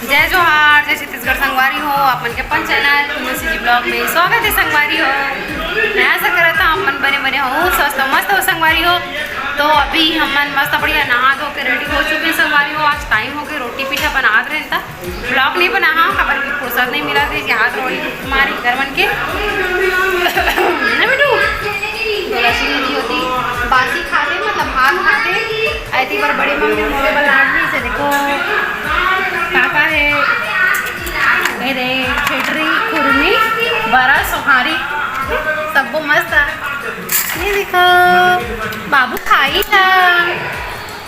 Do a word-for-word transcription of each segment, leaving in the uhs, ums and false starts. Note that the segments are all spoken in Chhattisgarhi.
जय जोहार, जय छत्तीसगढ़ संगवारी हो, आप मन के अपन चैनल कुन्नू सीजी ब्लॉग में स्वागत है संगवारी हो। मैं आशा करत हूँ आप मन बने बने हो, स्वस्थ हो, मस्त हो संगवारी हो। तो अभी हमन मस्त बढ़िया नहा धो के रेडी हो चुके हैं संगवारी हो। आज टाइम हो गए, रोटी पीठा बनात रहे था, ब्लॉग नहीं बना हाँ, काबर कि फुर्सत नहीं मिला थे कि हाथ रोड़ी मारी कर मन के। ना बेटू, तो लक्ष्मी जी होती बासी खाते, मतलब भात खाते, ऐसी बार बड़ी मम्मी मोरे बना दी से। देखो काका है, ये दे खिचड़ी, खुरमी, बरा, सोहारी, सबको मस्त है। ये देखो बाबू खाई था।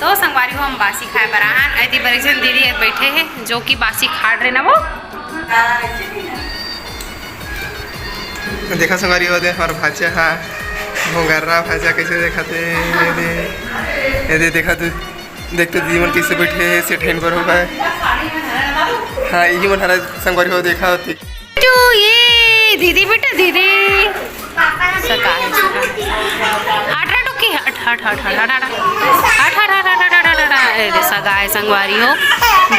तो संगवारी हो, हम बासी खाए बर आहन। ऐती बर एक झन दीदी बैठे हैं, जो कि बासी खाड़ रहे ना वो। देखा संगवारी हो, दे हमार भाचा हा, भोंगर्रा भाचा कैसे देखा थे। ये दे, ये दे देखा तू, देख तो दीदी मन कैसे बैठे हैं, सेठेन बरोबर। हाँ, यही मन हरा संगवारी हो, देखा होती। तो ये दीदी बेटा, दीदी। सका है, सका है। हट, हट, ओके, हट, हट, हट, हट, हट, हट। हट, हट, हट, हट, हट, हट, हट, हट। ए, रे सगा है, संगवारी हो।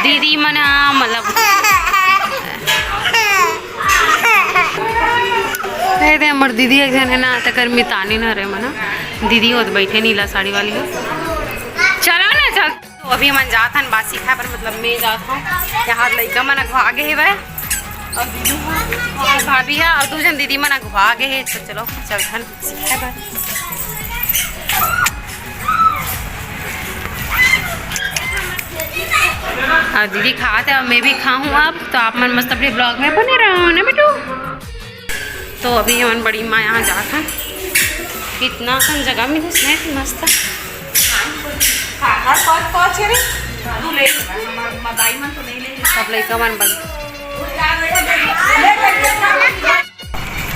दीदी मन, हाँ, मतलब, ए, दे, हमर दीदी एक झन है ना, तेकर मितानी न रे मना। दीदी होत बैठे नीला साड़ी वाली हो। चलो ना, चल। तो अभी हमन जात हन बासी खाए बर, मतलब मैं जात हूँ, यहाँ लइका मन अघवा गे हेवय, और दीदी ह, और भाभी ह, और दू झन दीदी मन अघवा गे हे। तो चलो चलत हन बासी खाए बर। और दीदी खात है और मैं भी खाहूँ अब, तो आप मन मस्त अपने ब्लॉग में बने रहो ना बेटू। तो अभी हमन बड़ी माँ यहाँ जात हन, इतना कन जगह मिलिस ना कि मस्त। सब लइका मन बन।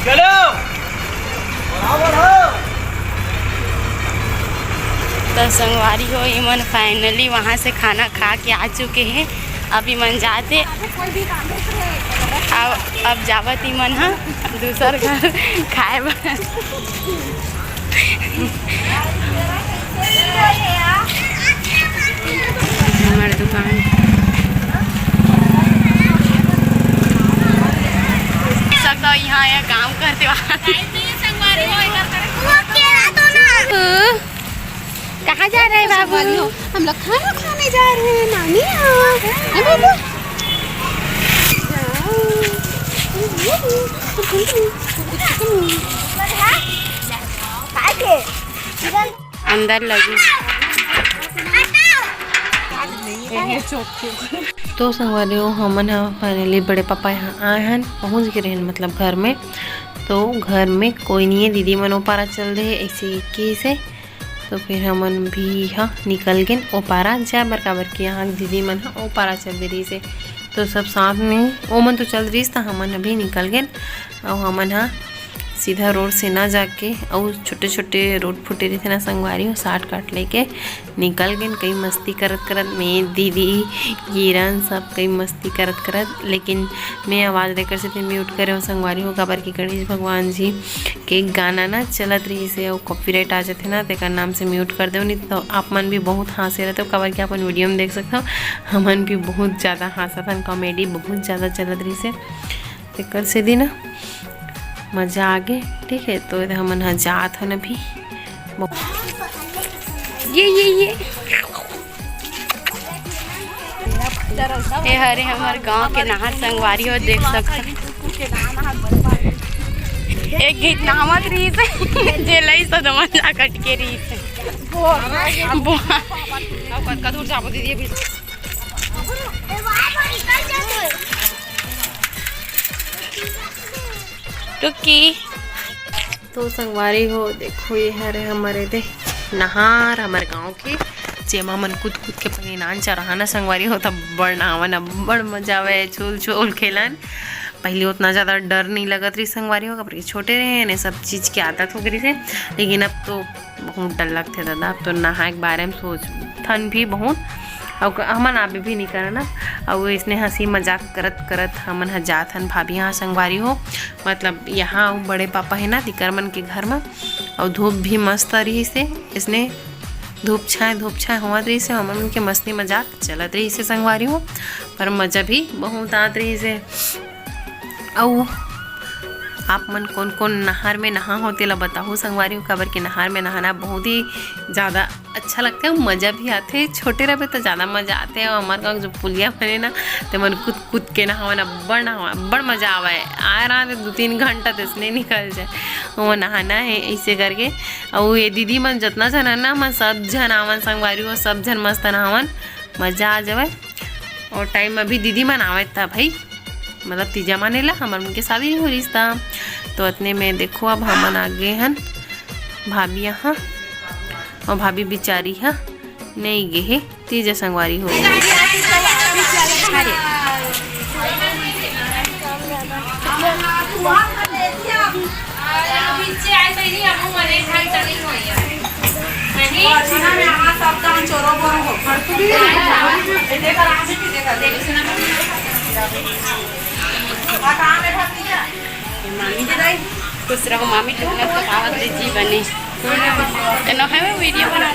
चलो। तो संगवारी हो, इमन finally वहाँ से खाना खा के आ चुके हैं। अब इमन जाते, अब, अब जावत इमन ह दूसर घर खाए बर। हमर दुकान सकता यहाँ, यहाँ काम करते वहाँ। कहाँ जा रहे हैं बाबू? हम लोग खाना खाने जा रहे हैं नानी यहाँ। है बाबू? अंदर लगी। तो संगवारी हो, हमन ह finally बड़े पापा यहाँ आए हन, पहुँच गए रहन मतलब घर में। तो घर में कोई नहीं है, दीदी मन ओ पारा चल दे ऐसे ही से। तो फिर हमन भी ह निकल गेन ओ पारा जाए बर, काबर कि यहाँ दीदी मन ह ओ पारा चल दे रहिस हे। तो सब साथ में, ओ मन तो चल रहिस, त हमन भी निकल गेन। अउ हमन ह सीधा रोड से ना जाके, अउ छोटे-छोटे रोड फुटे रहिथे ना संगवारी हो, shortcut लेके निकल गेन। कई मस्ती करत-करत में दीदी, किरण सब कई मस्ती करत-करत, लेकिन मैं आवाज़ लेकर से mute करे हूँ संगवारी हो, काबर कि गणेश भगवान जी के गाना ना चलत रहिस हे, अउ copyright आ जाथे ना, तेकर नाम से mute कर देव, नहीं तो आप मन भी बहुत हाँसे रहते हो, काबर कि अपन video में देख सकते हो, हमन भी बहुत ज़्यादा हाँसत हन, comedy बहुत ज़्यादा चलत रहिस हे। तेकर सेती ना मजा आगे। ठीक है, तो हमन ह जात हन अभी। ये, ये, ये। ये हरे हमर गांव के नहर संगवारी हो, देख सकत हो। एक गीत नहावत रहिस हे, जे लइस तो दमन ला कट के रहिस हे। बुआ। अब कतका दूर जाबो दीदी अभी? रुकी। तो संगवारी हो, देखो, ये हरे हमर एदे नहार, हमर गांव के, जेमा मन कूद-कूद के अपन इनान चरहा ना संगवारी हो, तब बड़ नहावन, अब्बड़ मजा आवे, झूल-झूल खेलन। पहले उतना ज़्यादा डर नहीं लगत रही संगवारी हो, काबर कि छोटे रहे, ने सब चीज़ की आदत हो गई रही, लेकिन अब तो बहुत डर लगथे दादा। अब तो नहाए के बारे में सोचथन भी बहुत, अउ क-, हमन आबे भी नहीं करन ना। अउ इसने हंसी मजाक करत करत हमन ह जात हन भाभी यहाँ संगवारी हो, मतलब यहाँ अउ बड़े पापा है ना, तिकर मन के घर में। अउ धूप भी मस्त रहिस हे, इसने धूप छाए, धूप छाए होवत रहिस हे, हमन के मस्ती मजाक चलत रहिस हे संगवारी हो, पर मजा भी बहुत आत रहिस हे। अउ आप मन कोन कोन नहर में नहा हो, तेला बताहू संगवारी हो, काबर के नहर में नहाना बहुत ही ज़्यादा अच्छा लगथे, मजा भी आथे। छोटे रहबे त ज़्यादा मजा आथे। अउ हमर गाँव जो पुलिया बने ना, ते मन कूद कूद के नहावन, अब्बड़ नहावन, अब्बड़ मजा आवय। आए रहा दू तीन घंटा तइसने निकल जाए, वो नहाना है ऐसे करके। अउ ये दीदी मन जतना झन है ना, मन सब झन आवन संगवारी हो, सब झन मस्त नहावन, मजा आ जावय। और टाइम अभी दीदी मन आवत था भाई, मतलब तीजा माने ला हमर मन के शादी हो रहिस था, तो अतने में देखो अब हमन आ गे हन भाभी यहाँ, और भाभी बिचारी ह नहीं गे हे तीजा संगवारी हो। खुश रहो मामी, तुमने तो पावत ले जी बने। एनो है वो वीडियो बना।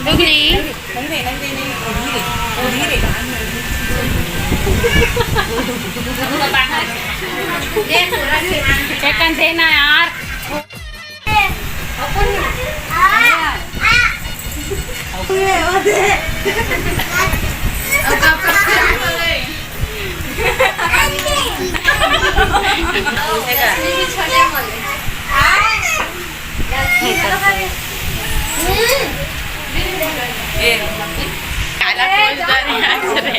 डुगली। एक अंधे ना यार। काला फूल दर आज रे।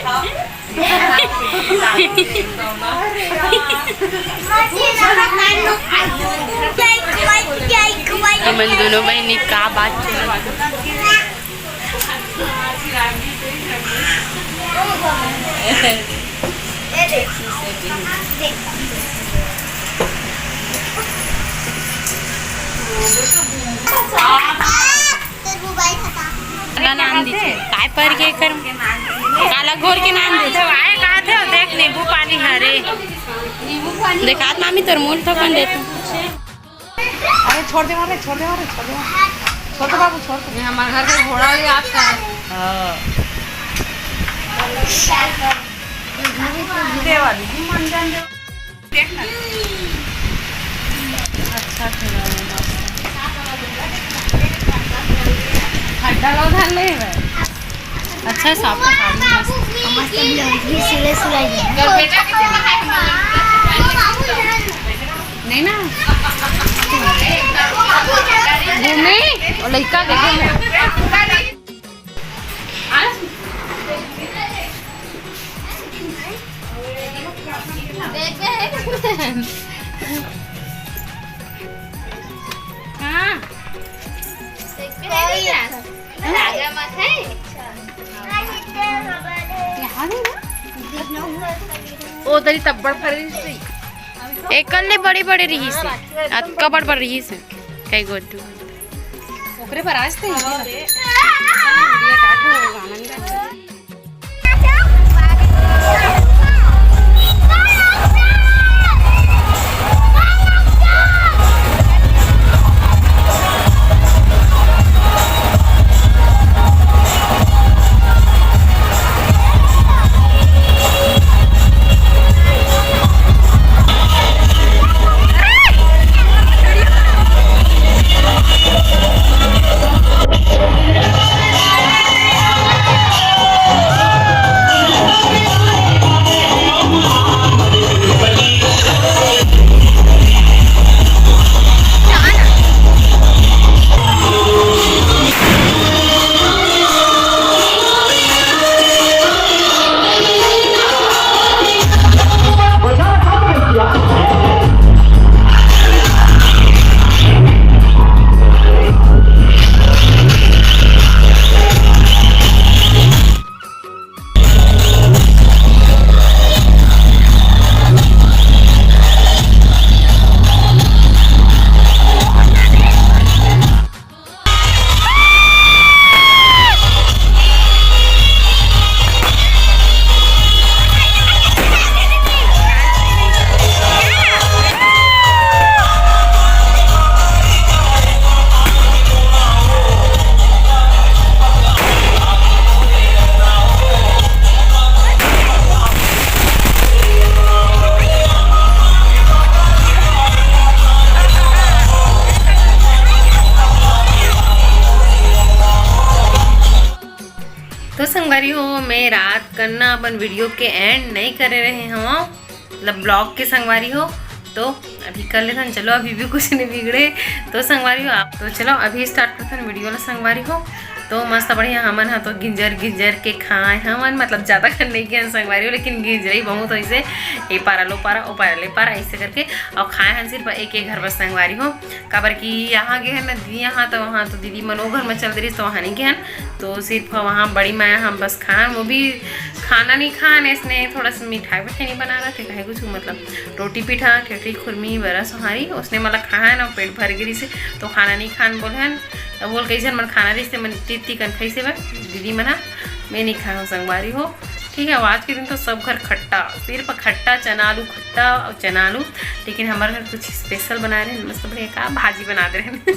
हमन दोनों बहिनी का बात चलत। ना नाम दीजिए। काय पर के कर? काला घोर के नाम दीजिए। आए कहा थे, देख नींबू पानी हरे। देखात मामी तोर मुंह ठोकन देते। अरे छोड़ दे, मारे छोड़ दे, मारे छोड़ दे, छोड़ दे बाबू, छोड़ दे। ये हमारे घर के घोड़ा भी आपका है। हाँ। दे वाली, मान जान दे। देखना। अच्छा खेला है, मस्त। खड्डा लो धान ले है। अच्छा, साफ का साड़ी मस्त। मस्त ब्लाउज भी सिले सिलाई है। तो बेटा किसी का है? नहीं ना। घूमे और लड़का देखे। हाँ। यहाँ भी ना? ओ तरी तब्बड़ फरे रहिस। एकल ले बड़े बड़े रहिस हे। अतका बड़ बड़ रहिस हे। कई गोटू। ओकरे पर आज तो ये काटो गाना नहीं। ना अपन वीडियो के एंड नहीं करे रहे हवं, मतलब ब्लॉग के संगवारी हो, तो अभी कर लेथन। चलो, अभी भी कुछ नहीं बिगड़े। तो संगवारी हो आप, तो चलो अभी स्टार्ट करथन वीडियो ला संगवारी हो। तो मस्त बढ़िया हमन ह तो गिंजर गिंजर के खाए हमन, मतलब ज़्यादा कर नहीं गए संगवारी हो, लेकिन गिंजरई बहुत ऐसे, ए पारा लो पारा, ओ पारा ले पारा, ऐसे करके। और खाए हन सिर्फ एक एक घर बस संगवारी हो, काबर कि यहाँ गे हन ना दीदी यहाँ, तो वहाँ तो दीदी मन ओ घर में चल दे रही, तो वहाँ नहीं गए हन। तो सिर्फ वहाँ बड़ी माया हम बस खान, वो भी खाना नहीं खान, इसने थोड़ा सा मिठाई विठाई नहीं बना रहा थे, कहे कुछ मतलब रोटी पीठा, ठेठरी, खुरमी, बरा, सोहारी, उसने मतलब खान और पेट भर गिरी से, तो खाना नहीं खान बोले हन। अब बोल कई झन मन खाना रही से मन तीती कन खाई से बा, दीदी मन हा, मैं नहीं खाऊँ संगवारी हो। ठीक है, आज के दिन तो सब घर खट्टा, सिर्फ खट्टा, चना आलू खट्टा और चना आलू, लेकिन हमारे घर कुछ स्पेशल बना रहे हैं, मस्त बढ़िया का भाजी बना दे रहे हैं।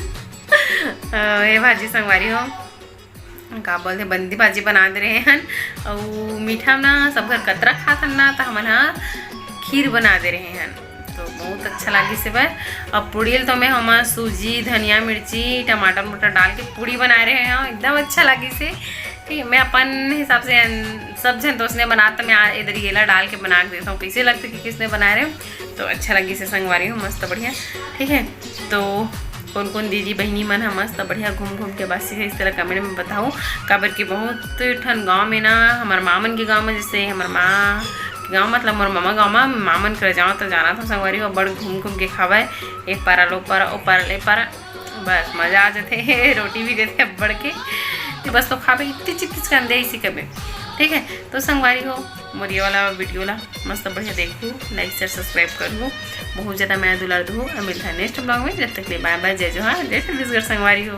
अ, ये भाजी संगवारी हो, का बोलते, बंदी भाजी बना दे रहे हैं। और मीठा ना सब घर कतरा खात हन ना, तो हमन हा खीर बना दे रहे हैं, तो बहुत अच्छा लागिस हे भाई। अब पूड़ी ल तो मैं हमा सूजी, धनिया, मिर्ची, टमाटर उमाटर डाल के पूड़ी बनाए रहे हंव, एकदम अच्छा लागिस हे। ठीक है, मैं अपन हिसाब से अन-, सब झन तो उसने बनात, मैं आ-, इधर येला डाल के बना के देता हूँ, कैसे लगते कि किसने बनाए रहे हो, तो अच्छा लागिस हे संगवारी हो, मस्त बढ़िया। ठीक है, तो कौन कौन दीदी बहिनी मन ह मस्त बढ़िया घूम घूम के बस इस तरह कमेंट में बताओ, काबर कि बहुत ठन गांव में ना, हमार मामन के गांव में, जैसे हमार माँ गाँव, मतलब मोर ममा गाँव में मामन कर जाओ तो जाना था संगवारी हो, बड़ घूम घूम के खावे, एक पारा लो पारा, ओ पारा ले पारा, बस मजा आ जाते। रोटी भी देते अब्बड़ के, तो बस तो खावे इतनी चित्ती चंदे इसी कबे। ठीक है, तो संगवारी हो, मोर ये वाला वीडियो ला मस्त बढ़िया देखू, लाइक शेयर सब्सक्राइब करू, बहुत ज़्यादा मया दुलार दू, और मिलता है नेक्स्ट ब्लॉग में। जब तक ले बाय बाय, जय जोहार, जय छत्तीसगढ़ संगवारी हो।